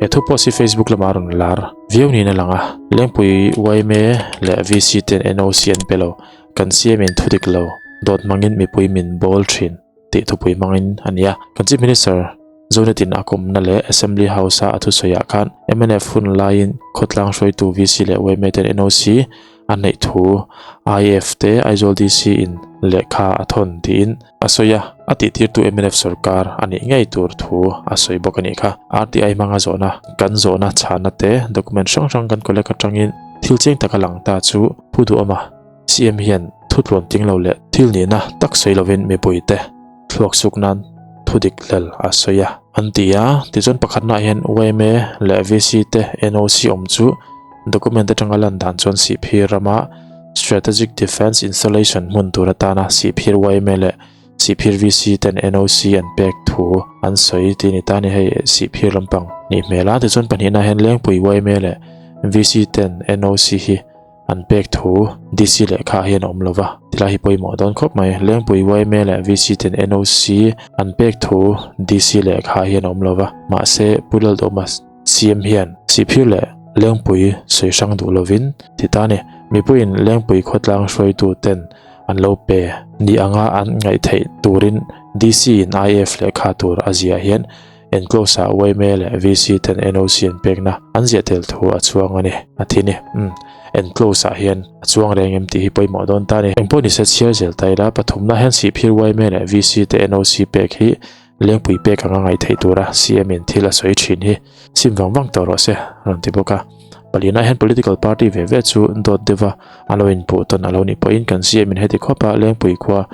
He thu post hi Facebook lamah a rawn lar viau niin a lang a. Lengpui yma leh VC ten NOC an pe lo, kan CM in thu dik lo, dawt hmangin mipui min bawl thin tih thupui hmangin a ni a. Kan Chief Minister Zonetin a kawmna leh Assembly House-a a thusawiah khan mnf hun laiin khawtlang hruaitu VC leh yma ten NOC a neih thu IF te Aizawl DC in lehkha a thawn tiin a sawi a, a tihtirtu mnf sorkar a nih ngei tur thu a sawi bawk a nih kha. RTI hmanga zawhna kan zawhna chhana te document hrang hrang kan collect atangin thil chiang taka lang ta chu Pu Duhawma CM hian thu tluan ting lo leh thil nihna tak sawi lovin mipuite thluak suk nan thu dik hlel a sawi a an ti a. Tichuan pakhatnaah hian yma leh VC te NOC awm chu document atanga lan dan chuan Sihphir rama Strategic Defence Installation hmun tur atana Sihphir yma leh Sihphir VC ten NOC an pek thu an sawi tih a ni ta a ni. Hei Sihphir lampang nih hmel a. Tichuan pahnihnaah hian Lengpui yma leh VC ten NOC hi An pek thu DC lehkha ah hian a awm lo va, tilai hi pawimawh dawn khawp mai. Lengpui yma leh VC ten NOC an pek thu DC lehkha ah hian a awm lo va, mahse Pu Laldawma CM hian Sihphir leh Lengpui sawi hrang duh lovin ti ta a ni. Mipuiin Lengpui khawtlang hruaitu ten an lo pe ni anga an ngaih theih turin DC in IF lehkha tur a ziah hian Enclose ah yma leh VC ten NOC an pekna an ziah tel thu a chuang a ni, a thi ni. Umm, enclose ah hian a chuang reng em tih hi pawimawh dawn ta a ni. Engpawh ni se chhiar zel ta ila, pathumna hian Sihphir yma leh VC te NOC pek hi Lengpui pek anga ngaih theih tura CM in thil a sawi thin hi sim vang vang tawh rawh se, a rawn ti bawk a. Palina hian political party ve ve chu dawt deuha a lo inpuh tawn a lo nih pawhin kan CM in heti khawpa Lengpui khua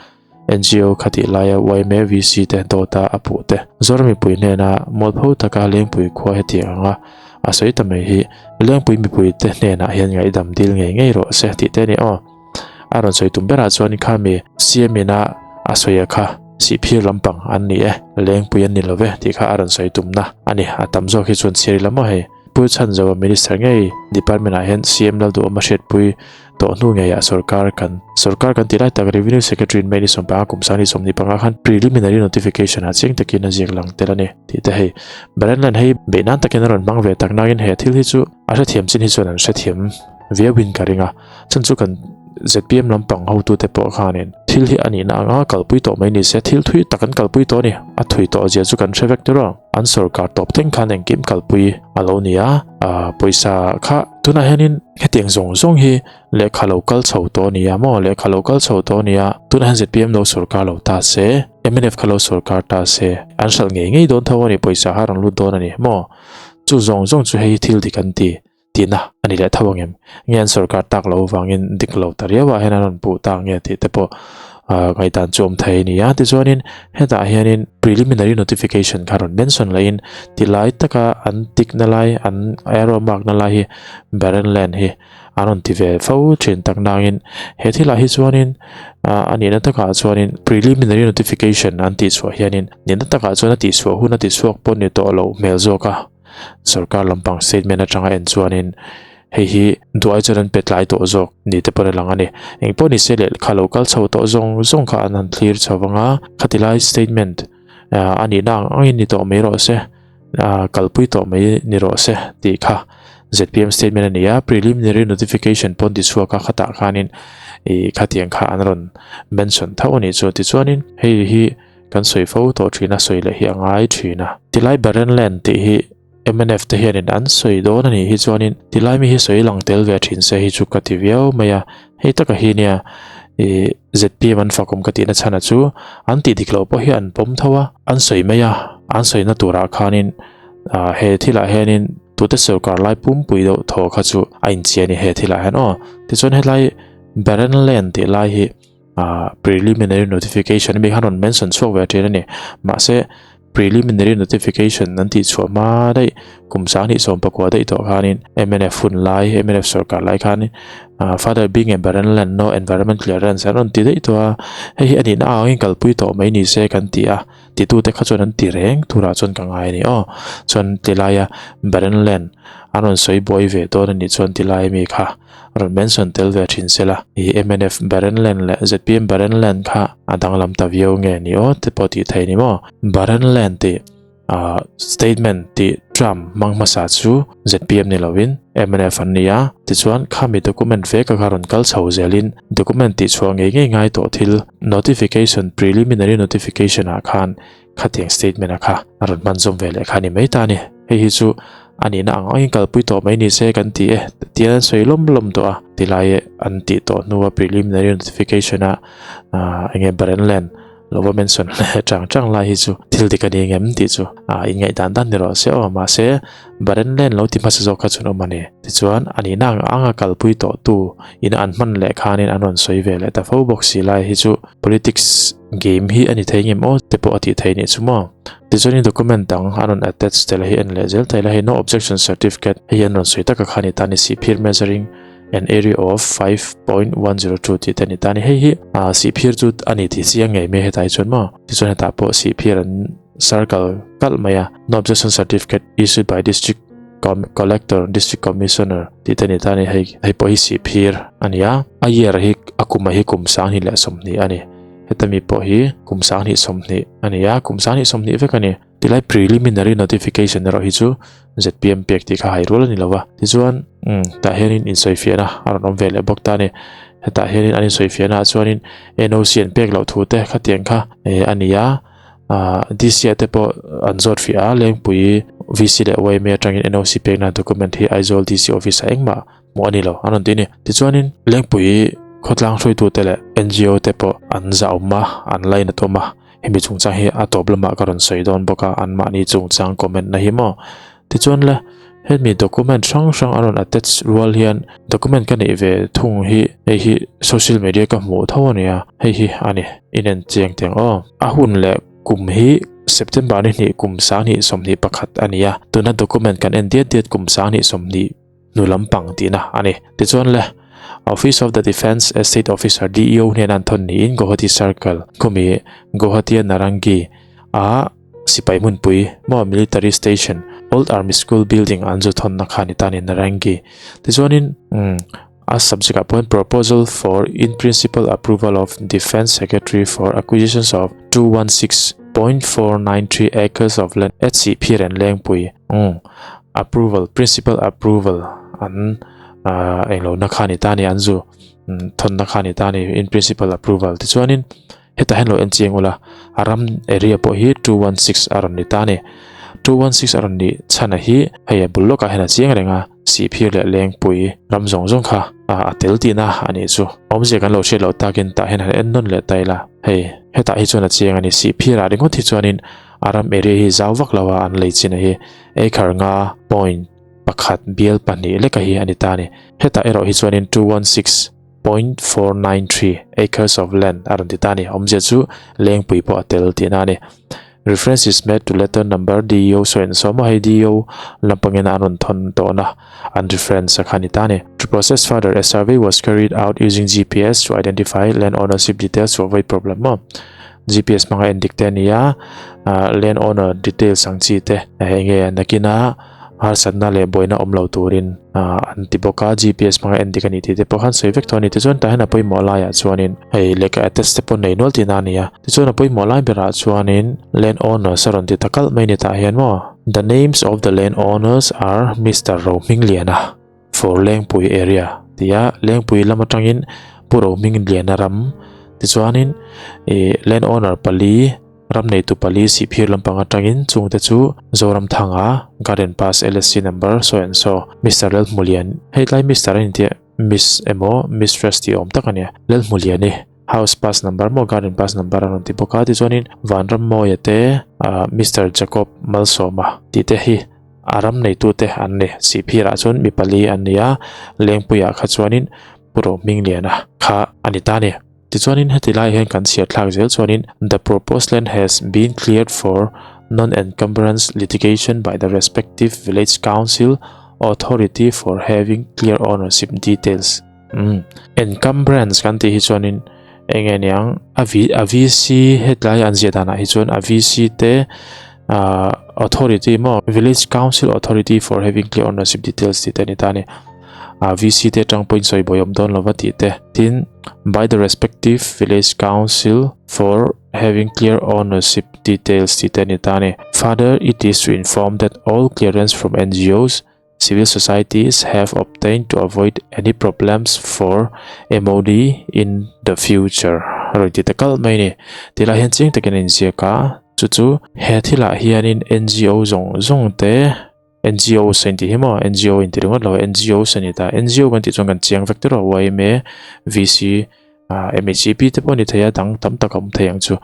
NGO khatih laia yma VC te dawta a puh te Zoram mipui hnena mualpho taka Lengpui khua hetiang anga a sawi ta mai hi Lengpui mipui te hnenah hian ngaihdam dil ngei ngei rawh se tih te a ni aw. A rawn sawi tum berah chuan khami CM ina a sawi a kha Sihphir lampang an ni e, Lengpui an ni lo ve tih kha a rawn sawi tumna a ni. A tam zawk hi chuan chhiar ila maw hei. Pu Chhanzoa Minister ngei Department ah hian CM Lalduhawma hriatpui tawh hnu ngeiah sorkar kan sorkar kan tih lai tak Revenue Secretary in May ni sawmpanga kum sang ni 25 khan preliminary notification ah chiang takin a ziak lang tel a ni tih te hei Barenland hei beih nan takin a rawn hmang ve tak nangin he thil hi chu a hrethiam chin hi chuan an hrethiam viauin ka ring a chhan chu kan ZPM lampang hotute pawh khanin thil hi a nihna anga kalpui tawh mai ni se thil thui tak an kalpui tawh a ni a thui tawh zia chu kan hre vek tur a an sorkar tawp thleng khan engkim kalpui a lo ni a pawisa kha tunah hianin hetiang zawng zawng hi lehkha lo kal chho tawh a ni a maw lehkha lo kal chho tawh a ni a tunah hian ZPM lo sorkar lo ta se mnf kha lo sorkar ta se an hralh ngei ngei dawn tho a ni pawisa kha a rawn lut dawn a ni maw chu zawng zawng chu hei thil dik an ti tihna a ni leh tho ang em nge an sorkar tak loh avangin dik lo ta riau ah hian an rawn puh ta nge tih te pawh ah ngaihdan chu awm thei a ni a tichuanin hetah hianin preliminary notification kha rawn mention leh in ti lai taka an tik na lai an arrow mark na lai hi barren land hi an rawn ti ve fo thin tak nangin he thilah hi chuanin ah a nihna takah chuanin preliminary notification an tih chhuah hianin nihna takah chuan a tihchhuah hun a tihchhuak pawh ni tawh loh hmel zawk a. Sorkar lampang statement atanga en chuanin hei hi duai chuan an pe tlai tawh zawk ni te pawh a lang a ni. Engpawh ni se lehkha lo kal chho tawh zawng zawng kha an han thlir chho vang a, khati lai statement a nihna ang angin ni tawh mai rawh se, kalpui tawh mai ni rawh se tih kha zpm statement a ni a. Preliminary notification pawn ti chhuak a khatah khanin ih khatiang kha an rawn mention tho a nih chu. Tichuanin hei hi. Kan sawi fo tawh thin a, sawi leh hi a ngai thin a. Tilai Barren Land tih hi mnf te hianin an sawi dawn a nih hi chuanin tilai mi hi sawi lang tel ve thin se hi chu ka ti viau mai a. Hei taka hi nia ih zpm an fakawm ka tihna chhana chu an tih dik loh pawh hi an pawm tho a, an sawi mai a, an sawina turah khanin ah he thilah hianin tute sorkar lai pumpui deuh thaw kha chu a inchhi a ni he thilah hian aw. Tichuan helai Barren Land tih lai hi. ah preliminary notification ami khan rawn mention chhuak ve thin a ni mahse preliminary notification an tih chhuah hma daih kum sang hnih 19 daih tawh khanin mnf hun lai mnf sorkar lai khanin ah father being a barren land no environment clearance an rawn ti daih tawh a hei hi a nihna angin kalpui tawh mai ni se kan ti a titute kha chuan an ti reng turah chuan ka ngai a ni aw chuan tilaia barren land an rawn sawi buai ve dawn a nih chuan tilai ami kha. Rawn mention tel ve thin se la, i mnf Barren Land leh zpm Barren Land kha a danglam ta viau nge ni aw te pawh tih theih ni maw? Barren Land tih Statement tih term hmang hmasa chu zpm ni lovin mnf an ni a, tichuan khami document veka kha rawn kal chho zelin document tihchhuah ngei ngei ngai tawh thil notification preliminary notification ah khan khatiang statement a kha a rawn hman zawm ve leh kha a ni mai ta a ni. Hei hi chu a nihna ang angin kalpui tawh mai ni se kan ti e tian an sawi lawm lawm tawh a, tilai an tih tawh hnua preliminary notification a enge Baren Land Lo va mention hle chang chang lai hi chu thil dik a ni ngem tih chu a inngaih dan dan ni rawh se aw mahse Baren Lane lo ti hmasa zawk kha chuan awm a ni. Tichuan a nihna ang anga kalpui tawh tu in an hman leh khanin an rawn sawi ve leh ta fo bawk si lai hi chu politics game hi a ni thei ngem aw te pawh a tih theih nih chu maw. Tichuanin document dang an rawn attach tel hi en leh zel thei la hei no objection certificate hei an rawn sawi taka kha ni ta ni sihphir measuring an area of 5.102 tih te a ni ta a ni. Hei hi ah sihphir chu a ni tih chiang ngei mai hetah hi chuan maw tichuan hetah pawh sihphir an circle kalh mai a no objection certificate issued by district collector district commissioner tih te a ni ta a ni. Hei hei pawh hi sihphir a ni a a year hi a kum ah hi kum sanghnih leh sawmhnih a ni heta mi pawh hi kum sanghnih sawmhnih a ni a kum sanghnih sawmhnih vek a ni. Tilai preliminary notification erawh hi chu zpm pek tih kha hai rual a ni lo va. Tichuan, umm, tah hianin insawifiahna a rawn awm ve leh bawk ta a ni. Hetah hianin an insawifiahna ah chuanin NOC an pek loh thu te khatiang kha eh a ni a, ah DC ah te pawh an zawt fiah a, Lengpui VC leh yma atangin NOC pekna document hi Aizawl DC office ah engmah hmuh a ni lo an rawn ti a ni. Tichuanin Lengpui khawtlang hruaitute leh NGO te pawh an zahawm a, an lainat awm a. Hemi chungchang hi a tawp lamah ka rawn sawi dawn bawk a, anmahni chungchang comment na hi maw. Tichuan le, hemi document hrang hrang a rawn attach rual hian document ka neih ve thung hi hei hi social media ka hmuh tho a nia, hei hi a ni, inen chiang teng aw. A hun leh kum hi September ni hnih kum 20 21 a ni a, tuna document kan en diat diat kum 20 20 hnu lampang tihna a ni. Tichuan le, Office of the Defence Estate Officer, DEO, hnena an thawn niin Guwahati Circle khawmi Guwahati-a Narangi a sipai hmunpui maw Military Station, Old Army School Building an zu thawnna kha a ni ta a ni Narangi. Tichuanin, a subject ah pawhin Proposal for in Principle Approval of Defence Secretary for Acquisitions of 216.493 Acres of Land at Sihphir and Lengpui. Approval, principle approval an englo na kha ni ta ni an zu thawn na kha ni ta ni in principle approval tichuanin hetah hian lo en chiang ula a ram area pawh hi 216 a rawn ni ta ni 216 a rawn nih chhan a hi hei a bul lawkah hian a chiang reng a sihphir leh lengpui ram zawng zawng kha a tel tihna a nih chu awmzia kan lo hriat loh takin tah hian han en nawn leh ta ila hei hetah hi chuan a chiang a ni sihphirah ringawt hi chuanin A ram area hi zau vak lo a an lei chin a hi acre nga point pakhat bial pahnih leka hi a ni ta a ni. Hetah erawh hi chuanin 216.493 acres of land a rawn ti ta a ni. Awmzia chu lengpui pawh a tel tihna a ni. Reference is made to letter number DEO saw in sawm a hei DEO lampangin an rawn thawn tawhna an reference a kha a ni ta a ni. To process further, a survey was carried out using GPS to identify land ownership details to avoid problem maw. GPS hmanga en dik te a ni a, land owner details ang chi te eng nge nakina harsatna leh buaina awm lo turin an ti bawk a, GPS hmanga en dik a ni tih te pawh khan sawi vek tawh a ni. Tichuan tah hian a pawimawh laiah chuanin hei lehkha attach te pawh nei nual tihna a ni a, tichuan a pawimawh lai berah chuanin land owners a rawn ti ta kalh mai ni tah hian maw. The names of the land owners are Mister Rohmingliana for Lengpui area tia Lengpui lam atangin Pu Rohmingliana ram tichuanin ih land owner pali ram neitu pali Sihphir lampang atangin chungte chu Zoramthanga Garden Pass LSC number so and so Mister Lalhmulian hei tlai Mister a intia Miss emaw Mistress tih awm tak a nia Lalhmuliani House pass number maw garden pass number a rawn ti bawk a tichuanin Vanrammawia te ah Mister Jacob Malsawma tih te hi a ram neitute an ni. Sihphirah chuan mi pali an ni a, Lengpuiah kha chuanin Pu Rohmingliana kha a ni ta a ni. Tichuanin heti lai hian kan chhiar thlak zel chuanin The proposed land has been cleared for non-encumbrance litigation by the respective village council authority for having clear ownership details. Umm encumbrance kan tih hi chuanin eng nge niang a v a VC hetlai an ziah danah hi chuan a VC te ah authority maw village council authority for having clear ownership details tih te a ni ta a ni. A VC te atang pawhin sawi buai awm dawn lova tih te. Tin, by the respective village council for having clear ownership details tih te a ni ta a ni. Further, it is to inform that all clearance from NGOs, civil societies have obtained to avoid any problems for MOD in the future a rawn ti ta kalh mai a ni. Tilai hian chiang takin a inziak a, chu chu he thilah hianin NGO zawng zawng te NGOs a intih hi maw NGO inti ringawt lo NGOs a ni ta NGO kan tih chuan kan chiang vek tiraw YMA VC MHCP te pawh a ni thei a dang tam tak a awm thei ang chu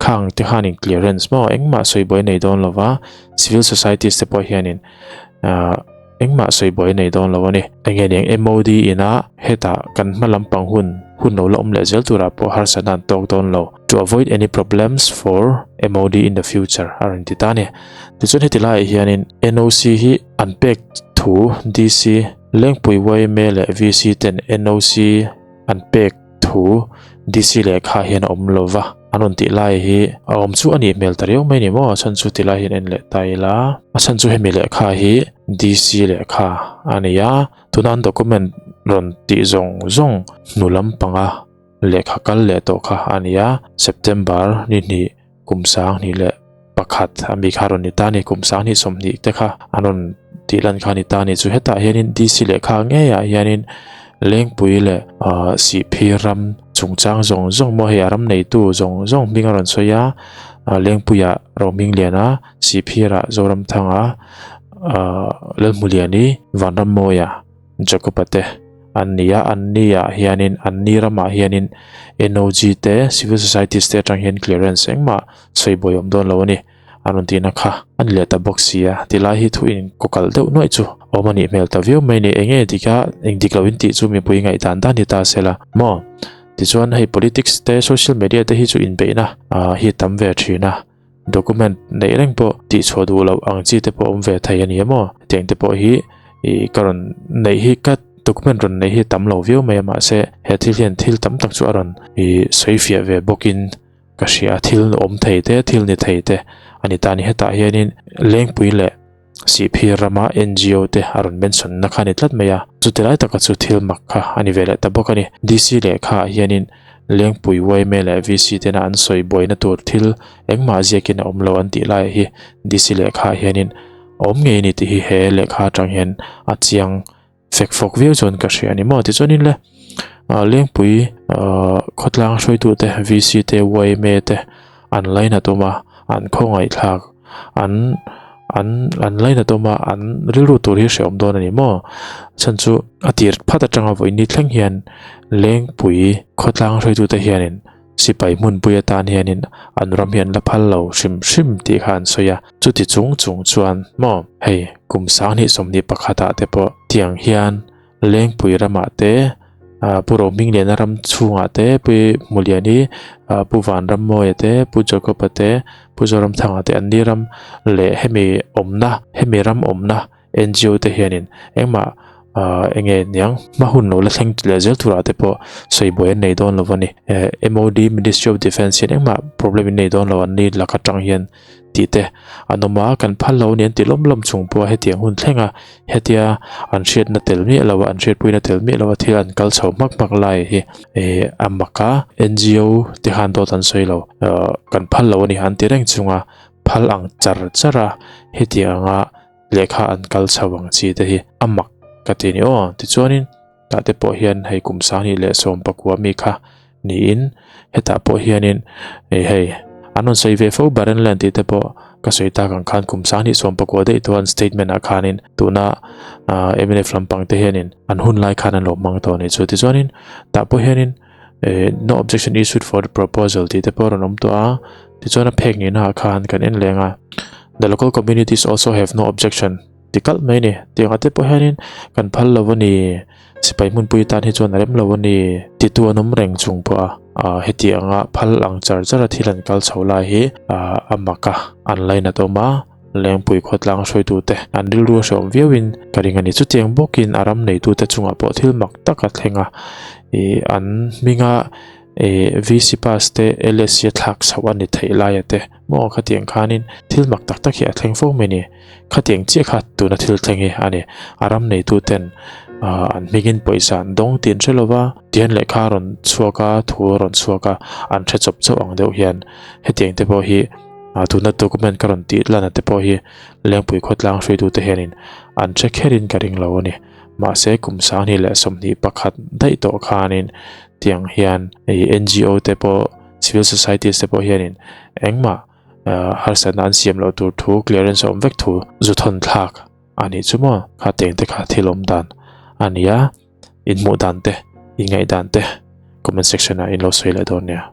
khang te khanin clearance maw engmah sawi buai nei dawn lo va civil societies te pawh hianin ah engmah sawi buai nei dawn lo a ni eng nge niang MOD ina hetah kan hma lampang hun hun lo la awm leh zel turah pawh harsatna an tawk dawn lo to avoid any problems for MOD in the future a rawn ti ta a ni tichuan heti laiah hianin NOC hi an pek thu DC Lengpui YMA leh VC ten NOC An pek thu DC lehkha hian a awm lo va, an rawn tih lai hi a awm chu a nih hmel ta riau mai ni maw? A chhan chu ti lai hian en leh ta ila. A chhan chu hemi lehkha hi DC lehkha a ni a, tuna an document rawn tih zawng zawng hnu lampanga lehkha kal leh tawh kha a ni a, September ni hnih kum 21 ami kha rawn ni ta a ni, kum 2020 te kha an rawn tih lan kha a ni ta a ni. Chu hetah hianin DC lehkha ngeiah hianin Lengpui leh ah Sihphir ram chungchang zawng zawng maw hei a ram neitu zawng zawng hming a rawn sawi a, ah Lengpuiah Rohmingliana, Sihphirah Zoramthanga, ah Lalhmuliani, Vanrammawia. Jacob-a te an ni a, an ni ah hianin an ni ramah hianin NOG te civil societies te atang hian clearance engmah sawi buai awm dawn lo a ni an rawn tihna kha a ni leh ta bawk si a, tilai hi thu in kaw kalh deuh nuaih chu awm a nih hmel ta viau mai a ni, enge dik a eng dik lo in tih chu mipui ngaihdan dan ni ta se la maw tichuan hei politics te social media te hi chu inbeihna ah hi tam ve thin a. Document neih reng pawh tihchhuah duh loh ang chi te pawh awm ve thei a ni emaw hetiang te pawh hi ih ka rawn neih hi ka document rawn neih hi tam lo viau mai a mahse he thil hian thil tam tak chu a rawn ih sawi fiah ve bawkin ka hria a thil awm thei te thil ni thei te a ni ta a ni hetah hianin lengpui leh Sihphir rama NGO te a rawn mention na kha a ni tlat mai a, chuti lai taka chu thil mak kha a ni ve leh ta bawk a ni. DC lehkha ah hianin Lengpui yma leh VC tena an sawi buaina tur thil engmah ziakin a awm lo an tih laiah hi DC lehkha ah hianin a awm ngei a ni tih hi he lehkha atang hian a chiang fek fawk viau chuan ka hria a ni maw. Tichuanin le Lengpui khawtlang hruaitute VC te yma te an lainat awm a, an khawngaihthlak an an an lainat awm a, an rilru tur hi hrehawm dawn a ni maw. Chhan chu a tir phat atanga vawiin ni thleng hian Lengpui khawtlang hruaitute hianin Sipai hmunpui atan hianin an ram hi an la phal lo hrim hrim tih kha an sawi a, chuti chung chung chuan maw hei kum 2021 ah te pawh tiang hian Lengpui ramah te Pu Rohmingliana ram chhungah te Pu Hmuliani Pu Vanrammawia te Pu Jacob-a te Pu Zoramthanga te an ni ram leh hemi awmna hemi ram awmna NGO te hianin engmah ah eng nge niang hma hun lo la thleng leh zel turah te pawh sawi buai an nei dawn lo a ni. MOD Ministry of Defence hian engmah problem in nei dawn lo an ni lak atang hian tih te an awm a, kan phal lo a ni an ti lawm lawm chung pawh a hetiang hun thleng a, hetia an hriatna tel miah lo a an hriatpuina tel miah lo a thil an kal chho hmak hmak lai hi eh a mak a, NGO te khan dawt an sawi lo ah kan phal lo a ni an ti reng chung a, phal ang char char a hetiang anga lehkha an kal chho ang chi te hi a mak ka ti a ni aw. Tichuanin tah te pawh hian hei kum 2019 mi kha niin hetah pawh hianin ih hei an rawn sawi ve fo Barenland tih te pawh ka sawi tak ang khan kum 2019 daih tawh an statement ah khanin tuna ah mnf lampang te hianin an hun lai khan an lo hmang tawh a nih chu. Tichuanin tah pawh hianin ih no objection issued for the proposal tih te pawh a rawn awm tawh a tichuan a phek nihna ah khan kan en leng a the local communities also have no objection ti kalh mai a ni tiang ah te pawh hianin kan phal lo a ni sipai hmunpui tan hi chuan a rem lo a ni titu an awm reng chung pawh a ah heti anga phal ang char char a thil an kal chho lai hi ah a mak a an lainat awm a. Lengpui khawtlang hruaitute an rilru a hreawm viauin ka ring a ni. Chutiang bawkin a ram neitute chungah pawh thil mak tak a thleng a, ih an hminga ih VC pass te LSC a thlak chhoh a ni theih laia te maw khatiang khanin thil mak tak tak hi a thleng fo mai a ni. Khatiang chiah kha tuna thil thleng hi a ni. A ram neituten An hmingin pawisa an dawng tih an hre lova, tihian lehkha a rawn chhuak a, thu a rawn chhuak a, an hre chawp chauh ang deuh hian hetiang te pawh hi tuna document ka rawn tih lana te pawh hi Lengpui khawtlang hruaitute hianin an hre kherin ka ring lo a ni. Mahse kum 21 leh 21 daih tawh khanin tiang hian NGO te pawh civil societies te pawh hianin engmah harsatna an siam loh tur thu clearance a awm vek thu zu thawn thlak a nih chu maw kha teng te kha thil awm dan a ni a, inhmuh dan te, inngaih dan te comment section ah in lo sawi leh dawn nia.